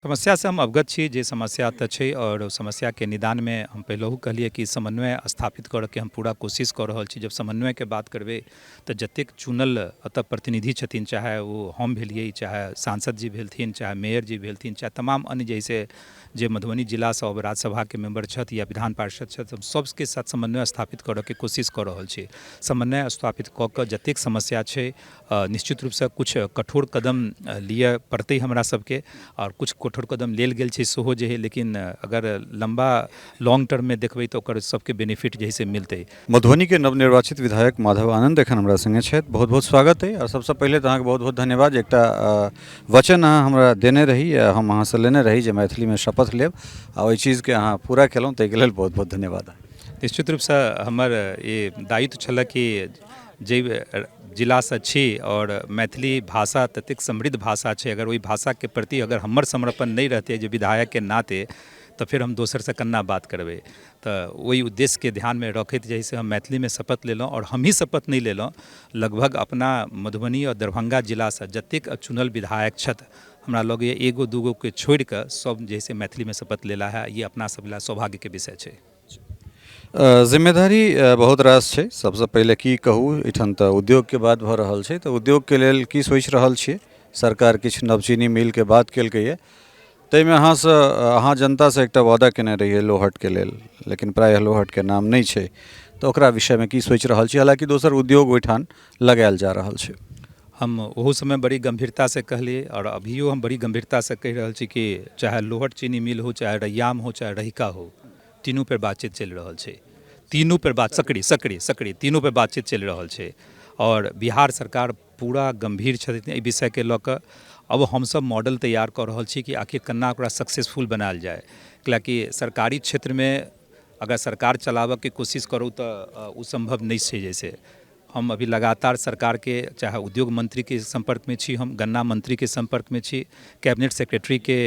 समस्यासँ हम अवगत छी जे समस्या तऽ छै आओर समस्याके निदानमे हम पहिलहु कहलियै कि समन्वय स्थापित करऽके हम पूरा कोशिश कऽ रहल छी। जब समन्वयके बात करबै तऽ जतेक चुनल एतऽ प्रतिनिधि छथिन, चाहे ओ हम भेलियै, चाहे सांसद जी भेलथिन, चाहे मेयर जी भेलथिन, चाहे तमाम अन्य जैसे जे मधुबनी जिलासँ राज्यसभाके मेम्बर छथि या विधान पार्षद छथि, हम सबके साथ समन्वय स्थापित करऽके कोशिश कऽ रहल छी। समन्वय स्थापित कऽ कऽ जतेक समस्या छै, निश्चित रूपसँ किछु कठोर कदम लिअ पड़तै हमरा सबके आओर किछु कठोर कदम लेल गेल छै सेहो जे हइ, लेकिन अगर लम्बा लॉन्ग टर्ममे देखबै तऽ ओकर सबके बेनिफिट जे हइ से मिलतै। मधुबनीके नवनिर्वाचित विधायक माधव आनंद एखन हमरा सङ्गे छथि। बहुत बहुत स्वागत अइ आओर सबसँ पहिले तऽ अहाँके बहुत बहुत धन्यवाद जे एकटा वचन अहाँ हमरा देने रही आ हम अहाँसँ लेने रही जे मैथिलीमे शपथ लेब आ ओहि चीजके अहाँ पूरा केलहुँ, ताहिके लेल बहुत बहुत धन्यवाद। निश्चित रूपसँ हमर ई दायित्व छलए कि जाहि जिलासँ छी आओर मैथिली भाषा ततेक समृद्ध भाषा छै, अगर ओहि भाषाके प्रति अगर हमर समर्पण नहि रहतै जे विधायकके नाते, तऽ फेर हम दोसरसँ केना बात करबै? तऽ ओहि उद्देश्यके ध्यानमे रखैत जे है से हम मैथिलीमे शपथ लेलहुँ। आओर हमही शपथ नहि लेलहुँ, लगभग अपना मधुबनी आओर दरभङ्गा जिलासँ जतेक चुनल विधायक छथि, हमरा लगैए एगो दूगोके छोड़िकऽ सब जे है से मैथिलीमे शपथ लेला है। ई अपना सब लए सौभाग्यके विषय छै। जिम्मेदारी बहुत रास छै। सबसँ पहिले की कहू, एहिठाम तऽ उद्योगके बात भऽ रहल छै, तऽ उद्योगके लेल की सोचि रहल छियै? सरकार किछु नव चीनी मिलके बात केलकैए, ताहिमे अहाँसँ अहाँ जनतासँ एकटा वादा केने रहियै लोहटके लेल, लेकिन प्रायः लोहटके नाम नहि छै, तऽ ओकरा विषयमे की सोचि रहल छी? हालाँकि दोसर उद्योग ओहिठाम लगायल जा रहल छै। हम ओहू समय बड़ी गम्भीरतासँ कहलियै आओर अभियो हम बड़ी गम्भीरतासँ कहि रहल छी कि चाहे लोहट चीनी मिल हो, चाहे रैयाम हो, चाहे रहिका हो, तीनू पर बातचीत चलि रहल छै। तीनू पर बात, सकरी सकरी सकरी, तीनू पर बातचीत चलि रहल छै आओर बिहार सरकार पूरा गम्भीर छथिन एहि विषयके लऽ कऽ। अब हमसब मॉडल तैयार कऽ रहल छी कि आखिर केना ओकरा सक्सेसफुल बनायल जाय, कैलाकि सरकारी क्षेत्रमे अगर सरकार चलाबऽके कोशिश करू तऽ ओ सम्भव नहि छै। जैसे हम अभी लगातार सरकारके चाहे उद्योग मन्त्रीके सम्पर्कमे छी, हम गन्ना मन्त्रीके सम्पर्कमे छी, कैबिनेट सेक्रेटरीके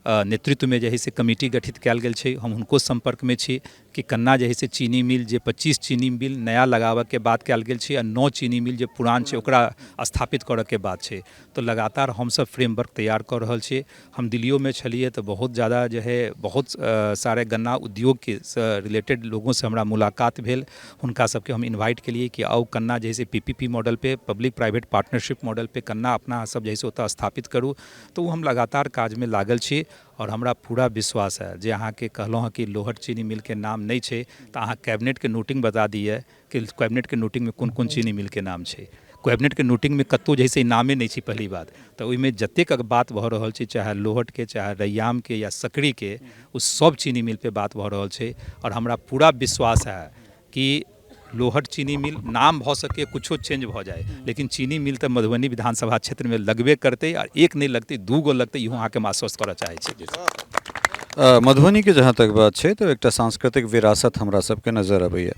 नेतृत्वमे जे हइ से कमिटी गठित कयल गेल छै, हम हुनको सम्पर्कमे छी कि केना जे हइ से चीनी मिल जे 25 चीनी मिल नया लगाबऽके बात कयल गेल छै आ 9 चीनी मिल जे पुरान छै ओकरा स्थापित करऽके बात छै, तऽ लगातार हमसब फ्रेमवर्क तैयार कऽ रहल छी। हम दिल्लियोमे छलियै तऽ बहुत जादा जे हइ बहुत सारे गन्ना उद्योगके रिलेटेड लोगोसँ हमरा मुलाकात भेल। हुनका सबके हम इन्वाइट केलियै कि आउ, कन्ना जे हइ से पीपीपी मॉडल पे, पब्लिक प्राइवेट पार्टनरशिप मॉडल पे कन्ना अपना सब जे हइ से ओतऽ स्थापित करू। तऽ ओ हम लगातार काजमे लागल छी आओर हमरा पूरा विश्वास है जे अहाँके कहलहुँ हँ कि लोहट चीनी मिलके नाम नहि छै, तऽ अहाँ कैबिनेटके नोटिंग बता दिअ कि कैबिनेटके नोटिंगमे कोन कोन चीनी मिलके नाम छै। कैबिनेटके नोटिंगमे कतहु जे है से नामे नहि छै। पहली बात तऽ ओहिमे जतेक बात भऽ रहल छै, चाहे लोहटके, चाहे रैयामके या सकरीके, ओ सब चीनी मिल पे बात भऽ रहल छै। आओर हमरा पूरा विश्वास है कि लोहट चीनी मिल नाम भऽ सकै कुछो चेंज भऽ जाए, लेकिन चीनी मिल तऽ मधुबनी विधानसभा क्षेत्रमे लगबे करतै आओर एक नहि लगतै, दू गो लगतै, इहो अहाँके हम आश्वस्त करऽ चाहै छी। मधुबनीके जहाँ तक बात छै तऽ एकटा सांस्कृतिक विरासत हमरा सबके नजर अबैए।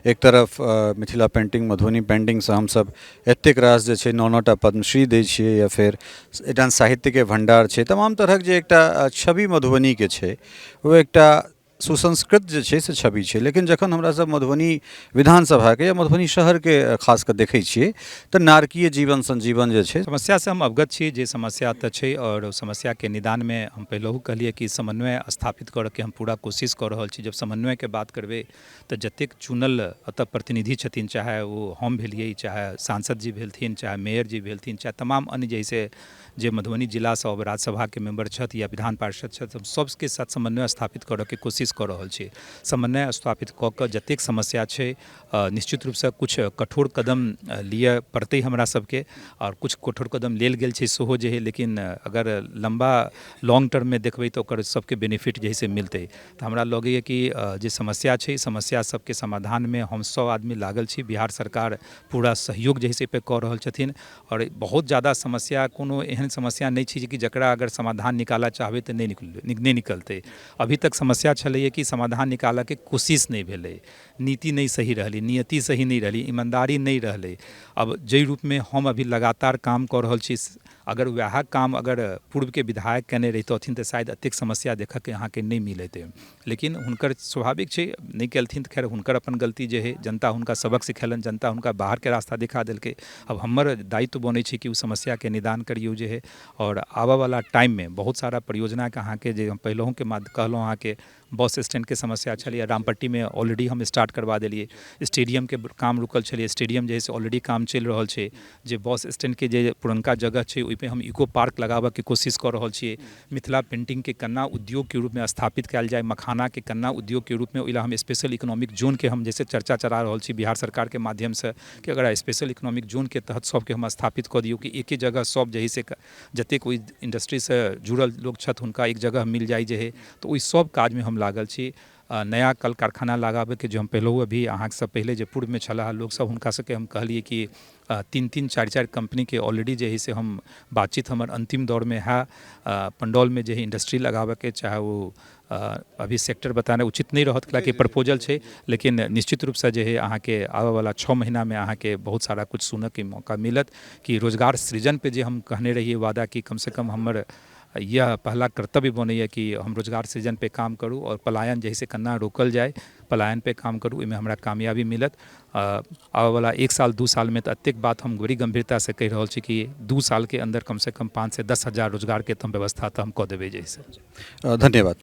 एक तरफ मिथिला पेन्टिंग, मधुबनी पेन्टिंगसँ हमसब एतेक रास जे छै 9 9 टा पद्मश्री दै छियै, या फेर एहिठाम साहित्यके भण्डार छै, तमाम तरहक जे एकटा छवि मधुबनीके छै ओ एकटा सुसंस्कृत जे छै से छवि छै। लेकिन जखन हमरासब मधुबनी विधानसभाके या मधुबनी शहरके खास कऽ देखै छियै तऽ नारकीय जीवन संजीवन जे छै। समस्यासँ हम अवगत छी जे समस्या तऽ छै आओर समस्याके निदानमे हम पहिलहु कहलियै कि समन्वय स्थापित करऽके हम पूरा कोशिश कऽ रहल छी। जब समन्वयके बात करबै तऽ जतेक चुनल एतऽ प्रतिनिधि छथिन, चाहे ओ हम भेलियै, चाहे सांसद जी भेलथिन, चाहे मेयर जी भेलथिन, चाहे तमाम अन्य जैसे जे मधुबनी जिलासँ राज्यसभाके मेम्बर छथि या विधान पार्षद छथि, हम सबके साथ समन्वय स्थापित करऽके कोशिश कऽ रहल छी। समन्वय स्थापित कऽ कऽ जतेक समस्या छै, निश्चित रूपसँ किछु कठोर कदम लिअ पड़तै हमरा सबके आओर किछु कठोर कदम लेल गेल छै सेहो जे हइ, लेकिन अगर लम्बा लॉन्ग टर्ममे देखबै तऽ ओकर सबके बेनिफिट जे हइ से मिलतै। तऽ हमरा लगैए कि जे समस्या छै, समस्या सबके समाधानमे हम सब आदमी लागल छी। बिहार सरकार पूरा सहयोग जे हइ से एहिपर कऽ रहल छथिन आओर बहुत जादा समस्या, कोनो एहन समस्या नहि छै कि जकरा अगर समाधान निकालऽ चाहबै तऽ नहि निकलतै। अभी तक समस्या छलै। छलैए कि समाधान निकालऽके कोशिश नहि भेलै, नीति नहि सही रहलै, नियति सही नहि रहलै, ईमानदारी नहि रहलै। अब जाहि रूपमे हम अभी लगातार काम कऽ रहल छी, अगर वएह काम अगर पूर्वके विधायक कयने रहितथिन तऽ शायद एतेक समस्या देखऽके अहाँके नहि मिलैत। लेकिन हुनकर स्वाभाविक छै, नहि केलथिन तऽ खैर हुनकर अपन गलती जे हइ, जनता हुनका सबक सिखेलनि, जनता हुनका बाहरके रास्ता देखा देलकै। अब हमर दायित्व बनै छै कि ओ समस्याके निदान करियौ जे हइ। आओर आबऽवला टाइममे बहुत सारा परियोजनाके अहाँके जे हम पहिलहुँके कहलहुँ, अहाँके बस स्टैंडके समस्या छलैए रामपट्टीमे, ऑलरेडी हम स्टार्ट करबा देलियै। स्टेडियमके काम रुकल छलै, स्टेडियम जे है से ऑलरेडी काम चलि रहल छै। जे बस स्टैंडके जे पुरनका जगह छै, ओहिपर हम इको पार्क लगाबऽके कोशिश कऽ रहल छियै। मिथिला पेन्टिंगके केना उद्योगके रूपमे स्थापित कयल जाय, मखानाके केना उद्योगके रूपमे, ओहि लए हम स्पेशल इकोनॉमिक जोनके हम जैसे चर्चा चला रहल छी बिहार सरकारके माध्यमसँ कि अगर स्पेशल इकोनॉमिक जोनके तहत सबके हम स्थापित कऽ दियौ कि एके जगह सब जे हइ से जतेक ओहि इंडस्ट्रीसँ जुड़ल लोक छथि, हुनका एक जगह मिल जाइ जे हइ, तऽ ओहि सब काजमे हम लागल छी। नया कल कारखाना लगाबैके जे हम पहिलहुँ अभी अहाँसँ पहिले जे पूर्वमे छलाह लोकसब, हुनका सबके हम कहलियै कि 3-3 4-4 कम्पनीके ऑलरेडी जे हइ से हम बातचीत हमर अन्तिम दौरमे है पंडौलमे जे हइ इंडस्ट्री लगाबऽके। चाहे ओ अभी सेक्टर बताना उचित नहि रहत, कैलाकि प्रपोजल छै, लेकिन निश्चित रूपसँ जे हइ अहाँके आबऽवला 6 महीनामे अहाँके बहुत सारा कुछ सुनऽके मौका मिलत कि रोजगार सृजन पे जे हम कहने रहियै वादा कि कमसँ कम हमर यह पहला कर्तव्य बनैए कि हम रोजगार सृजन पे काम करू आओर पलायन जे हइ से केना रोकल जाय, पलायन पे काम करू। ओहिमे हमरा कामयाबी मिलत आबऽवला 1 साल 2 सालमे। तऽ एतेक बात हम बड़ी गम्भीरतासँ कहि रहल छी कि 2 सालके अन्दर कमसँ कम 5 से 10 हजार रोजगारके तऽ हम व्यवस्था तऽ हम कऽ देबै जे हइ से। धन्यवाद।